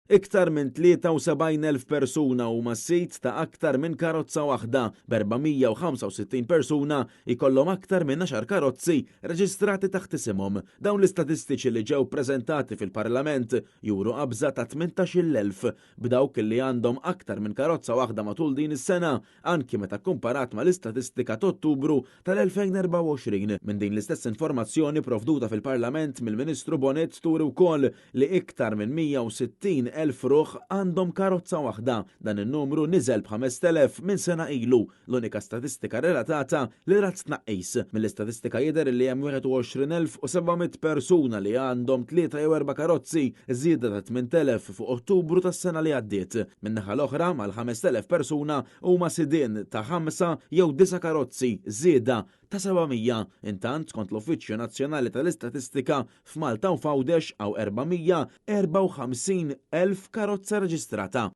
Iktar minn 73,000 persuna huma sid ta' aktar minn karozza waħda, b'465 persuna jkollhom aktar minn għaxar karozzi reġistrati taħt isimhom. Dawn l-istatistiċi li ġew preżentati fil-Parlament juru qabża ta' 18,000 b'dawk li għandhom aktar minn karozza waħda matul din is-sena, anki meta kkumparat mal-istatistika t'Ottubru tal-2024. Minn din l-istess informazzjoni provduta fil-Parlament mill-Ministru Bonett turi wkoll li iktar minn 160,000 ruħ għandhom karozza waħda. Dan in-numru niżel b'5,000 minn sena ilu, l-unika statistika relatata li rat tnaqqis. Mill-istatistika jidher li hemm 21,700 persuna li għandhom tlieta jew erba' karozzi, żieda ta' 8,000 fuq Ottubru tas-sena li għaddiet. Min-naħa l-oħra, mal-5,000 persuna huma sidien ta' ħamsa jew disa' karozzi, żieda ta' 700. Intant, skont l-Uffiċċju Nazzjonali tal-Istatistika, f'Malta u f'Għawdex hawn 454,000 karozza reġistrata.